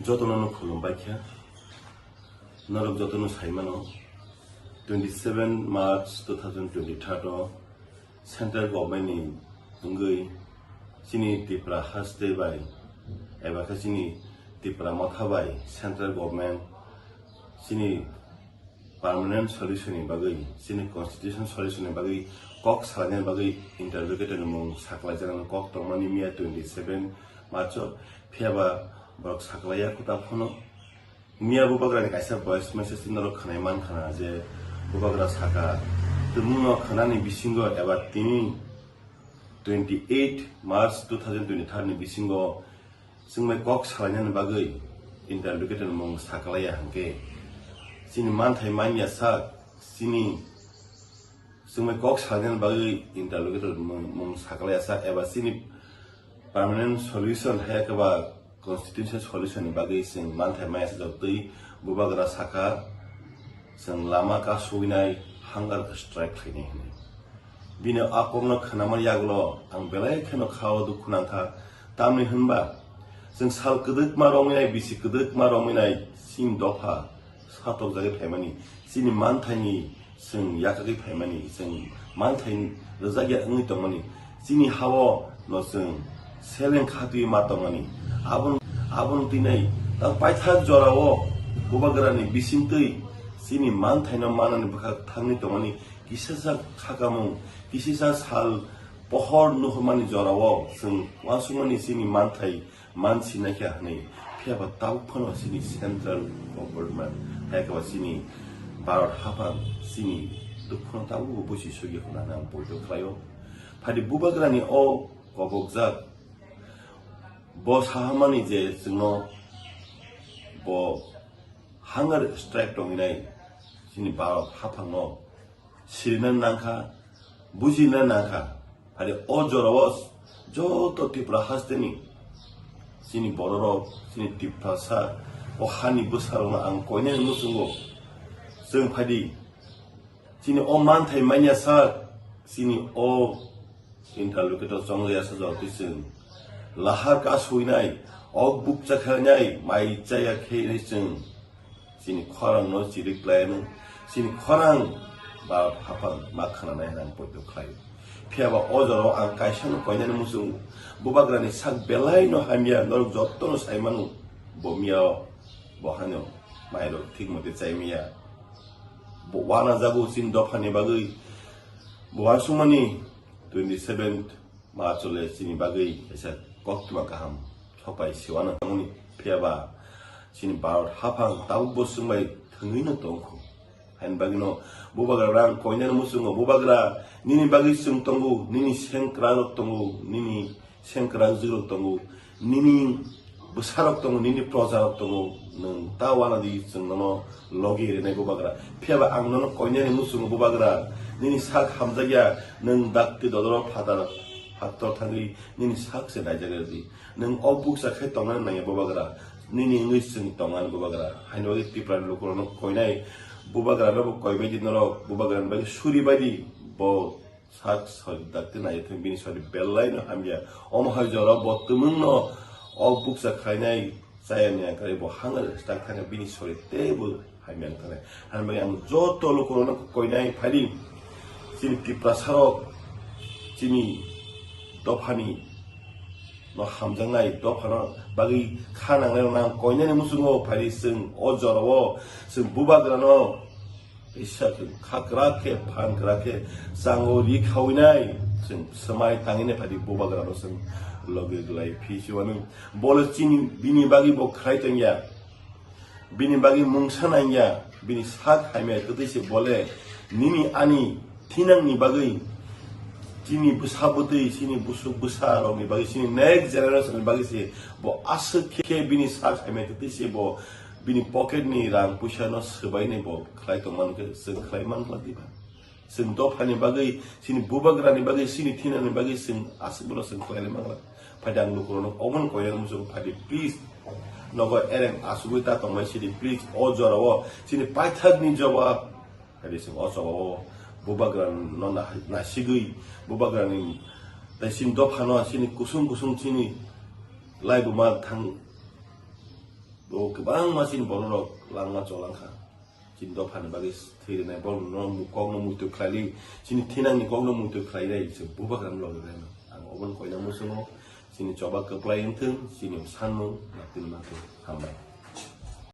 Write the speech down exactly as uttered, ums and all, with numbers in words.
Jotono no khulumbai kha. Norok jotono sai mano, twenty seven March two thousand twenty-third o Central Government ni wngwi chini Tripura haste bai eba khe chini Tripura motha bai Central Government chini permanent solution ni bagwi, chini constitution solution ni bagwi kok salaina bagwi interlocutor ni mung saklaijaknani kok tongmani miya twenty seven March o, phiyaba borok saklaiya kota phano. Miya bubagrani kaisa voice message norok khwnai mankha na je bubagra saka, tumungno khwnani bisingo eba tini twenty eight March two thousand twenty-three ni bisingo chwngbai kok salainani bagwi interlocutor mung saklaiya hwnkhe chini manthai manya sak, chini chwngbai kok salainani bagwi interlocutor mung, mung saklaiya sak eba chini permanent solution hai khe ba constitutional solution ni bagwi chwng manthai maya sajak twi bubagra saka chwng lama kasuinai hunger strike khlainai hwnwi. Bini a kokno khwnamani yagulo ang belai kheno khao dukhu nangkha, tamni hwnba chwng sal kwdwkma romwi nai, bisi kwdwkma romwi nai chini dopha satokjagwi phaimani, chini manthaini chwng yakagwi phaimani, chwng manthai rwjakya wngwi tongmani, chini hao no chwng seleng khatwi ma tongmani, abon abon twinai tak paithak jorao bubagrani bisingtwi chini manthaino manani bwkha thangwi tongmani, kisasa khakamung, kisasa sal pohor nuhurmani jorao chwng uansukmani chini manthai mansi naikha hwnwi, phiyaba tabuk phano chini central government, hai khe ba chini Bharat haphang chini dukhuno tabukbo buchi sugya hwnwi ang poito khlaio. Phadi bubagrani o kobokjak bo sahamani je chwngno bo hunger strike tongwinai chini Bharat haphangno sirina nangkha, bujina nangkha. Phadi o jorao joto Tripura hasteni chini bororok, chini Tiprasa, o hani bwsarokno ang koinani muchungo. Chwng phadi chini o manthai manya sak, chini o interlocutor chongjaya sajak twi chwng lahar kasuinai, ok bukcha khainai, mai chaya khe chwng chini khorang no chirik lai no, chini khorang ba haphang ma khana nai hwnwi ang poito khlai. Phiya ba o jorao ang kaisa no koinani muchung, bubagra ni sak belai no hamya, norok joto no sai mano, bo miya o, bo hano, mai rok thik mote chai miya. Bo wana jago chini dopha ni bagwi, bo uansukmani twenty seven Ma chole chini bagwi kaisa koktwma kaham sopai siwano tongmani, phiya ba chini Bharat haphang tabukbo chwng bai thwngwi no tongkho. Haini bagwino bubagra rang koinani muchungo, bubagra nini bagwi chwng tongo, nini sengkra rok tongo, nini sengkra jwk rok tongo, nini bwsarok tongo, nini projarok tongo, nwng ta uanadi chwng nono logi rinai bubagra. Phiya ba ang nono koinani muchungo bubagra, nini sak hamjakya, nwng dakti dodoro phatar phaktor thangwi nini sak se naijak rwdi. Nwng o bukcha khai tongnani nangya bubagra, nini wngwi chwng tongmani bubagra. Haini bagwi Tripura ni lukurokno koinai bubagrano bo koi baidi norok, bubagrani bagwi suri baidi bo sak sori dakti naithok bini sori belai no hamya. Omo hai jora bo twmwng no o bukcha khainai chaya ni angkari bo hangari tak thani bini sori teibo hamya wngkha. Hani bagwi ang joto lukurokno koinai phadi chini Tiprasa rok chini dophani no hamjaknai dophano bagwi kha nangnai rok nang koinani muchungo phadi chwng o jora o chwng bubagrano Kaisa khe khakra khe, phan kra khe, chango ri khawinai, chwng swmai tangwinai phadi bubagrano chwng logi glai phi siwano. Bole chini bini bagwi bo khlai tongya, bini bagwi mungsa nangya, bini sak hamya kwtwi se bole nini ani thinangni bagwi, chini bwsa bwtwi, chini busuk bwsa rokni bagwi, chini next generation ni bagwi se bo aswk khe bini sak hamya kwtwi se bo bini pocket ni rang puisa no swbai ni bo khlai tongmani khe chwng khlai man glak diba? Chwng dophani bagwi, chini bubagrani bagwi, chini thinani bagwi chwng aswk bono chwng khlai man glak. Phai da ang lukurokno omono koinani muchung phai di, please. Nogo ereng asugwi ta tongmai sidi, please. O jorao chini paithakni jawab phai di, chwng o jawabo bubagrano na-, nasigwi, bubagrani tei chini dophano chini kusung kusung chini laibuma thang O kwbangma chini bororok langma cholangkha. Chini dophani bagwi thwi rwnai borokno mu-, kokno muitu khlaili, chini thinangni kokno muitu khlainai se bubagrano logi rwnai. Ang obono koina muchungo, chini choba kwplai wngthung, chini sanmung naptini manthung. Hambai.